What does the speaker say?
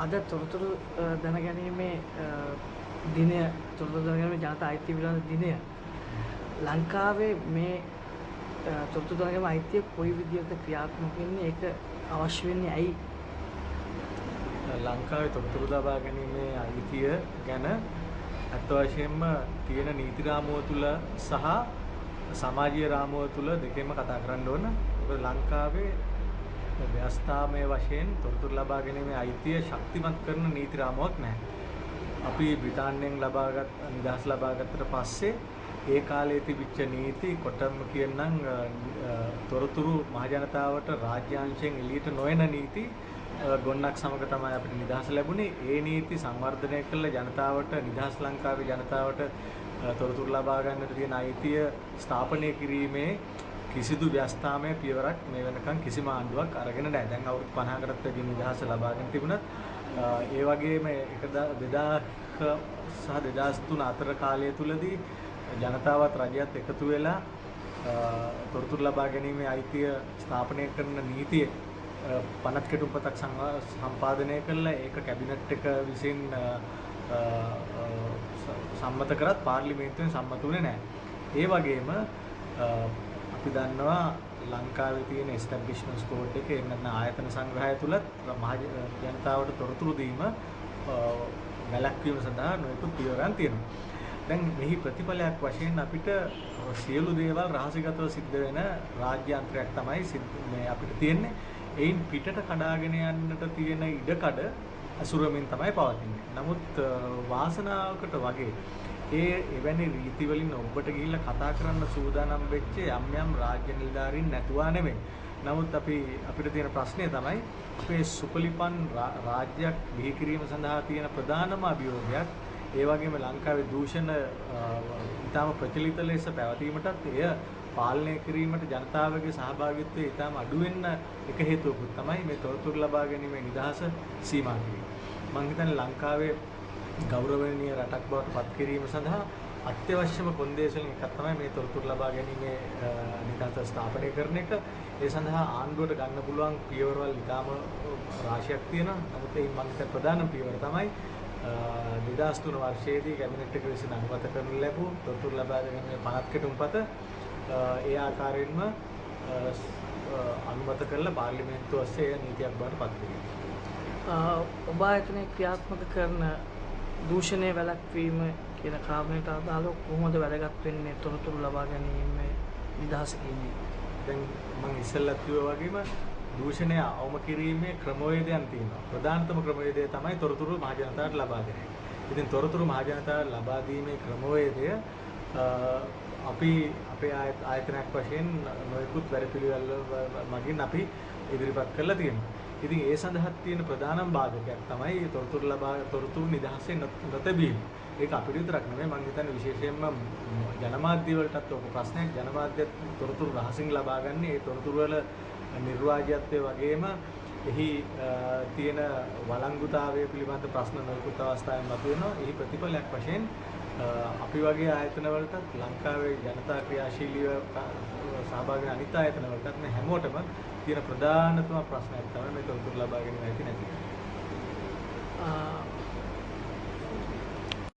අද තොරතුරු දැනගැනීමේ දිනය, තොරතුරු දැනගැනීමේ ජනතා අයිතිය පිළිබඳ දිනය, ලංකාවේ මේ තොරතුරු දැනගැනීමේ අයිතිය කොයි විදිහට ක්‍රියාත්මක වෙන්නේ, ඒක අවශ්‍ය වෙන්නේ ඇයි? ලංකාවේ තොරතුරු ලබා ගැනීමේ අයිතිය ගැන ඇත්ත වශයෙන්ම තියෙන නීති රාමුව තුල සහ සමාජීය රාමුව තුල දෙකෙන්ම කතා කරන්න ඕන. මොකද ලංකාවේ ව්‍යවස්ථාමය වශයෙන් තොරතුරු ලබා ගැනීමේ අයිතිය ශක්තිමත් කරන නීති රාමුවක් නැහැ. අපි බ්‍රිතාන්‍යයෙන් ලබාගත් නිදහස ලබාගත්තට පස්සේ ඒ කාලේ තිබිච්ච නීති කොටම කියන්නම් තොරතුරු මහජනතාවට රාජ්‍යාංශයෙන් එළියට නොයන නීති ගොන්නක් සමග තමයි අපිට නිදහස ලැබුණේ. ඒ නීති සංවර්ධනය කළ ජනතාවට, නිදහස් ලංකාවේ ජනතාවට තොරතුරු ලබා ගන්නට තියෙන අයිතිය ස්ථාපනය කිරීමේ කිසිදු ව්‍යවස්ථාමය පියවරක් මේ වෙනකන් කිසිම ආණ්ඩුවක් අරගෙන නැහැ. දැන් අවුරුදු 50කටත් වැඩි නිදහස ලබාගෙන තිබුණත් ඒ වගේම 2000 සහ 2003 අතර කාලය තුලදී ජනතාවත් රජයත් එකතු වෙලා තොරතුරු ලබා ගැනීමේ අයිතිය ස්ථාපනය කරන නීතිය පනත් කෙටුම්පතක් සම්පාදනය කළා. ඒක කැබිනට් එක විසින් සම්මත කරත් පාර්ලිමේන්තුවෙන් සම්මත වුණේ නැහැ. ඒ වගේම අපි දන්නවා ලංකාවේ තියෙන එස්ටැබ්ලිෂ්මන්ට්ස් කෝඩ් එක, එහෙම නැත්නම් ආයතන සංග්‍රහය තුලත් මහ ජනතාවට තොරතුරු දීම වැළැක්වීම සඳහා නොයෙකුත් පියවරන් තියෙනවා. දැන් මෙහි ප්‍රතිඵලයක් වශයෙන් අපිට සියලු දේවල් රහසිගතව සිද්ධ වෙන රාජ්‍යාන්ත්‍රයක් තමයි මේ අපිට තියෙන්නේ. එයින් පිටට කඩාගෙන යන්නට තියෙන ඉඩකඩ අසුරමින් තමයි පවතින්නේ. නමුත් වාසනාවකට වගේ ඒ එවැනි රීති වලින් ඔබට ගිහිල්ලා කතා කරන්න සූදානම් වෙච්ච යම් යම් රාජ්‍ය නිලධාරීන් නැතුවා නෙමෙයි. නමුත් අපිට තියෙන ප්‍රශ්නය තමයි අපේ සුපලිපන් රාජ්‍යයක් බිහි කිරීම සඳහා තියෙන ප්‍රධානම අභියෝගයක්, ඒ වගේම ලංකාවේ දූෂණ ඉතාම ප්‍රචලිත ලෙස පැවතීමටත් එය පාලනය කිරීමට ජනතාවගේ සහභාගීත්වය ඉතාම අඩු වෙන්න එක හේතුවකුත් තමයි මේ තොරතුරු ලබා ගැනීමේ නිදහස සීමා කිරීම. මං හිතන්නේ ලංකාවේ ගෞරවනීය රටක් බවට පත් කිරීම සඳහා අත්‍යවශ්‍යම කොන්දේසි වලින් එකක් තමයි මේ තොරතුරු ලබා ගැනීමේ නිදහස ස්ථාපනය කරන එක. ඒ සඳහා ආණ්ඩුවට ගන්න පුළුවන් පියවරවල් ඉතාම රාශියක් තියෙනවා. නමුත් එයින් මං හිතන ප්‍රධානම පියවර තමයි 2003 වර්ෂයේදී කැබිනට් එක විසින් අනුමත කරනු ලැබූ තොරතුරු ලබා ගැනීමේ පනත් කෙටුම්පත ඒ ආකාරයෙන්ම අනුමත කරලා පාර්ලිමේන්තුව ඔස්සේ එය නීතියක් බවට පත් කිරීම. ඔබ ආයතනයේ ක්‍රියාත්මක කරන දූෂණය වැළැක්වීම කියන කාරණයට අදාළව කොහොමද වැදගත් වෙන්නේ තොරතුරු ලබා ගැනීම නිදහස කියන එක? දැන් මම ඉස්සෙල්ලත් කිව්වා වගේම දූෂණය අවම කිරීමේ ක්‍රමවේදයන් තියෙනවා. ප්‍රධානතම ක්‍රමවේදය තමයි තොරතුරු මහ ජනතාවට ලබා දෙන එක. ඉතින් තොරතුරු මහ ජනතාවට ලබා දීමේ ක්‍රමවේදය අපි අපේ ආයතනයක් වශයෙන් නොයෙකුත් වැඩපිළිවෙළ මගින් අපි ඉදිරිපත් කරලා තියෙනවා. ඉතින් ඒ සඳහා තියෙන ප්‍රධානම බාධකයක් තමයි තොරතුරු නිදහසේ නොතැබීම. ඒක අපිට විතරක් නෙමෙයි, මං හිතන්නේ විශේෂයෙන්ම ජනමාධ්‍ය වලටත් ඔක ප්‍රශ්නයක්. ජනමාධ්‍යත් තොරතුරු රහසින් ලබා ගන්න, ඒ තොරතුරු වල නිර්වාජ්‍යත්වය වගේම එහි තියෙන වළංගුතාවය පිළිබඳ ප්‍රශ්න නොයෙකුත් අවස්ථාවෙන් මතුවෙනවා. එහි ප්‍රතිඵලයක් වශයෙන් අපි වගේ ආයතන වලටත්, ලංකාවේ ජනතා ක්‍රියාශීලීව සහභාගී වෙන අනිත් ආයතන වලටත් මේ හැමෝටම තියෙන ප්‍රධානතම ප්‍රශ්නයක් තමයි මේ තොරතුරු ලබා ගැනීම ඇති නැති.